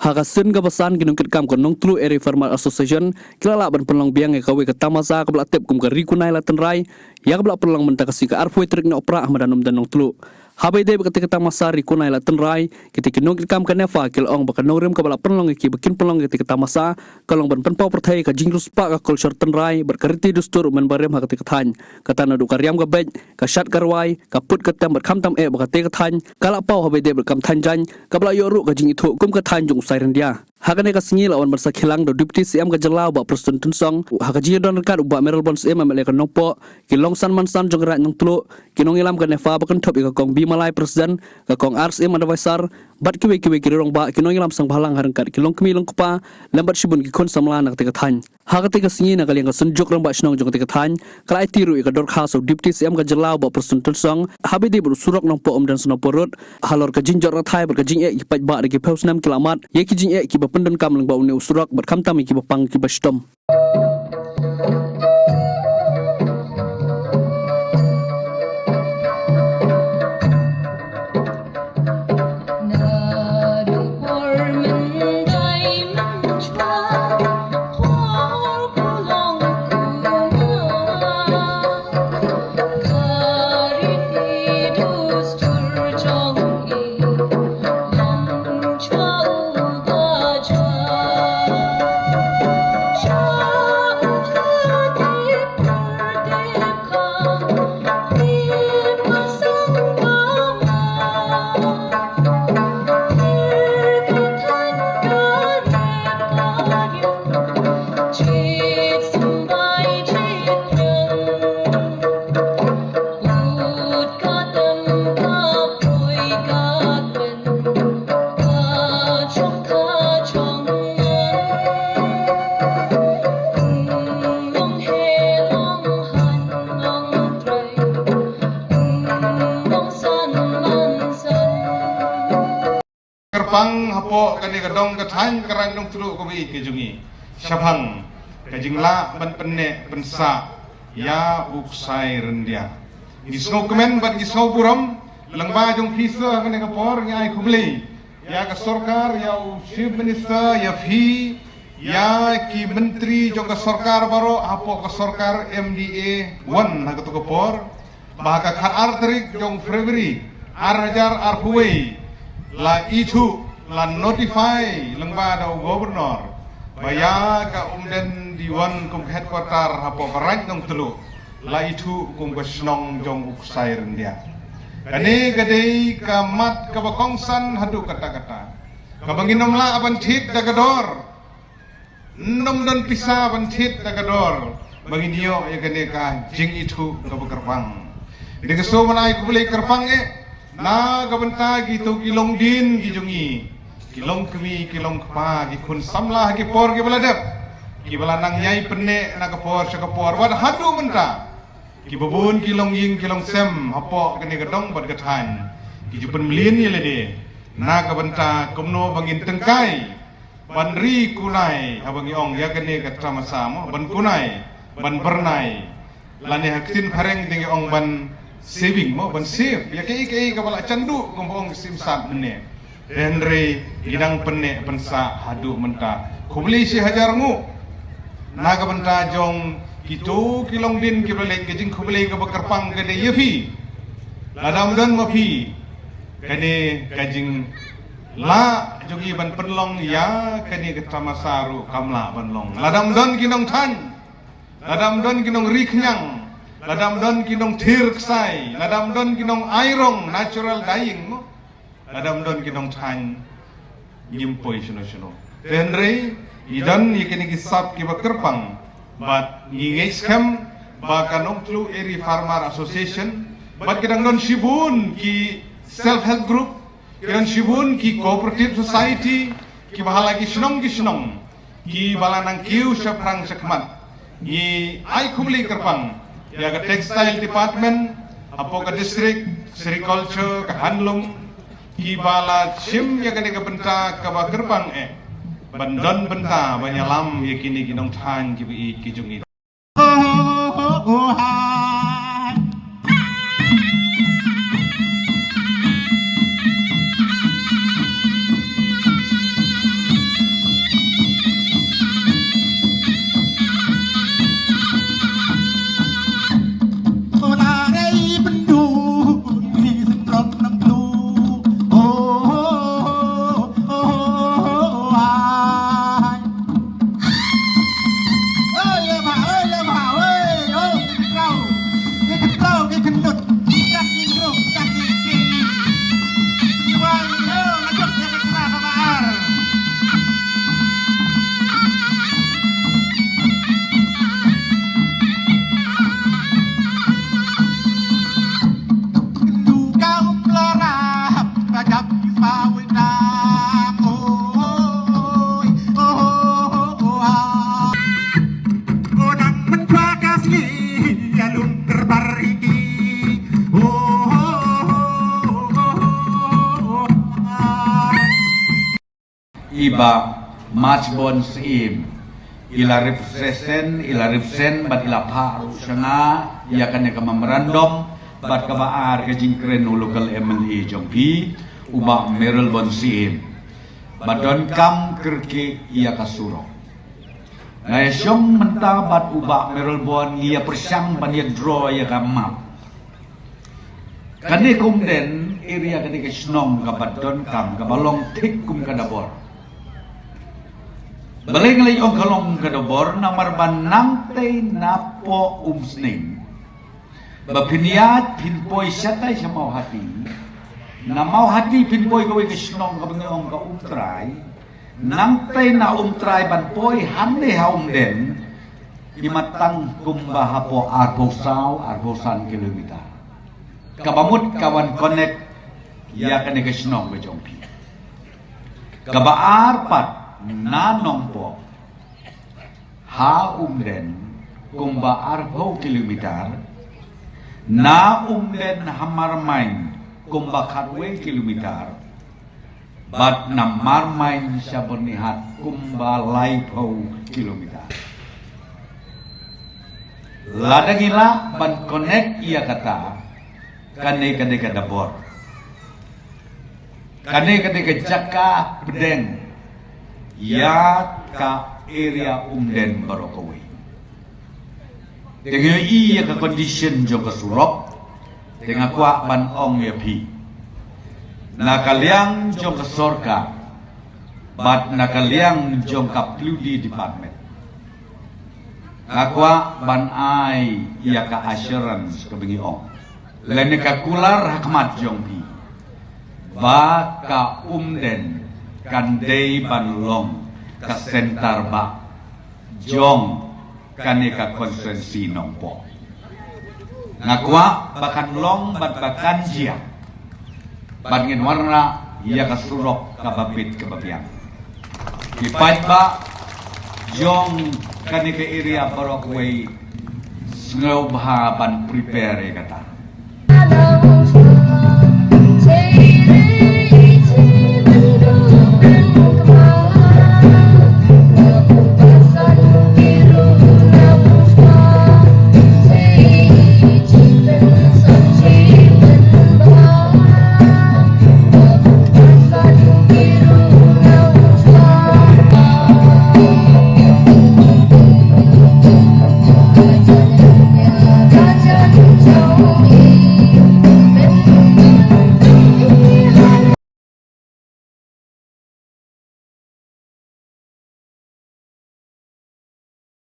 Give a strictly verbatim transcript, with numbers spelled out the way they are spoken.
Ha ka sien kaba san, ki nongkitkam ka Nongtluh Area Farmer Association ki la lah ban pynlong biang ïa kawei ka tamasa kaba la tip kum ka Ri Kunai La Tynrai, ïa kaba la pynlong mynta ka sngi ka arphew tarik Nohprah ha madan Umden Nongtluh. Haba ïadei bad katei ka tamasa Ri Kunai La Tynrai, kitei ki nongkitkam ka NEFA ki la ong ba ka nongrim kaba la pynlong ïa ki ba kin pynlong ïa katei ka tamasa ka long ban pynpaw pyrthei ka jingriewspah ka culture tynrai bad ka riti dustur u myn barim ha katei ka thaiñ. Kata naduh ka riam ka beit, ka shad ka rwai, ka put ka tem bad khamtam eh ba katei ka thaiñ ka la paw haba ïadei bad kam thaiñ jaiñ kaba la ïoh ruh ka jingithuh kum ka thaiñ jong u Sai Ryndia. Ha kane ka sngi la wan ban sakhi lang da u Deputy C M ka jylla u Bah Prestone Tynsong, ha ka jingïadon ryngkat u Bah Mayralborn Syiem, M L A ka Nongpoh, ki longsan mansan jong ka Raid Nongtluh, ki nongïalam ka NEFA ba kynthup ïa ka Kong B Malai, President, ka Kong R Syiem, Advisor, bad kiwei kiwei ki rangbah, ki nongïalam seng bhalang ha ryngkat ki longkmie longkpa, lem bad shibun ki khun samla na katei ka thaiñ. Ha katei ka sngi, na ka liang ka Synjuk Rangbah Shnong jong katei ka thaiñ ka la aiti ruh ïa ka dorkhas ha u Deputy C M ka jylla u Bah Prestone Tynsong haba ïadei bad u surok Nongpoh Umden Sonapur Road, halor ka jingjot rathai bad ka jingeh ki paidbah da ki phew snem ki la mad ïa ki jingeh kiba pyndonkam lyngba une u surok bad khamtam ïa kiba pang kiba shitom. Kyrpang hapoh kane ka dong ka thaiñ ka Raid Nongtluh kaba ïeit ka jong ngi shaphang ka jinglah ban pynneh pynsah ïa u Ksai Ryndia. Ngi sngewkmen bad ngi sngewburom lyngba jong phi sa ha kane ka por, ngi ai khublei ïa ka sorkar, ïa u Chief Minister, ïa phi, ïa ki myntri jong ka sorkar baroh hapoh ka sorkar M D A one ha kato ka por, ba ha ka khatar tarik jong February ar hajar arphew wei la ithuh, la notify lyngba da u Governor ba ïa ka Umden D one kum headquarter hapoh ka Raid Nongtluh la ithuh kum ka shnong jong u Ksai Ryndia. Kane ka dei ka mat kaba kongsan haduh katta katta, kaba ngin ym lah ban thied da ka dor. Ym don pisa ban thied da ka dor ba ngin ïoh ïa kane ka jingithuh kaba kyrpang. Dei ka shu ban ai khublei kyrpang eh na ka bynta kito ki longdien ki jong ngi, ki longkmie, ki longkpa, ki khun samla ha ki por kiba la dep, kiba la nang ïai pynneh na ka por sha ka por bad haduh mynta. Kiba bun ki longïing ki longsem hapoh kane ka dong bad ka thaiñ ki ju pynmlien ïa lade na ka bynta kumno ba ngin tyngkai ban ri kunai, haba ngi ong ïa kane ka tamasa mo, ban kunai, ban byrnai, lane ha ktien phareng te ngi ong ban saving mo, ban save ïa kaei kaei kaba la jan duh, kumba ong ka sim sat mynne. Te hynrei ngi dang pynneh pynsah haduh mynta. Khublei shi hajar nguh na ka bynta jong kito ki longdien kiba la leit. Ka jingkhublei kaba kyrpang ka dei ïa phi. Lada ym don ma phi, kane ka jinglah jong ngi ban pynlong ïa kane ka tamasa ruh kam lah ban long. Lada ym don ki nongthaiñ, lada ym don ki nongri khñiang, lada ym don ki nongthir ksai, lada ym don ki nongairong, natural dyeing mo, lada ym don ki nongthaiñ, ngim poi shano shano. Te hynrei ngi don ïa kine ki sap kiba kyrpang bad ngi ngeit skhem ba ka Nongtluh Area Farmer Association bad ki dang don shibun ki self help group, ki don shibun ki cooperative society kiba ha la ki shnong ki shnong kiba la nang kiew shaphrang shakhmat. Ngi ai khublei kyrpang ïa ka textile department hapoh ka district, sericulture, ka handloom, kiba la shim ïa kane ka bynta kaba kyrpang eh ban don bynta ban ïalam ïa kine ki nongthaiñ kiba ïeit ki jong ngi. I Bah Matchbon Syiem i la represent, i la represent bad i la phah ruh sha nga ïa kane ka memorandum bad kaba ar ka jingkren u local M L A jong phi, u Bah Mayralborn Syiem, ba donkam kyrkieh ïa ka surok. Nga ïashong mynta bad u Bah Mayralborn, ngi ïa pyrshang ban ïa draw ïa ka map. Kane ka Umden area, kane ka shnong kaba donkam, kaba long thik kum ka Dabor. Balei nga leh ong ka long ka Dabor? Namar ba nangtei napoh Umsning, ba phin ïaid phin poi shatai sha Mawhati, na Mawhati phin poi kawei ka shnong kaba ngi ong ka Umtrai. Nangtei na Umtrai ban poi hangne ha Umden, i mat tang kumba hapoh arphew saw, arphew san kilometer. Kaba mut ka wan connect ïa kane ka shnong ka jong phi. Kaba ar pat, na Nongpoh ha Umden kumba arphew kilometer, na Umden ha Marmain kumba khatwei kilometer, bad na Marmain sha Byrnihat kumba laiphew kilometer. Lada ngi lah ban connect ïa kata, kane ka dei ka Dabor. Kane ka dei ka jaka pdeng ïa ka area Umden baroh kawei. Te ngi ïohi ïa ka condition jong ka surok, te nga kwah ban ong ïa phi, na ka liang jong ka sorkar bad na ka liang jong ka P W D department, nga kwah ban ai ïa ka assurance kaba ngi ong lane ka kular ha khmat jong phi, ba ka Umden kan dei ban long ka center bah jong kane ka constituency Nongpoh. Nga kwah ba kan long bad ba kan jia, bad ngin wanrah ïa ka surok kaba bit kaba biang. Ki paidbah jong kane ka area baroh kawei, sngewbha ban prepare ïa kata.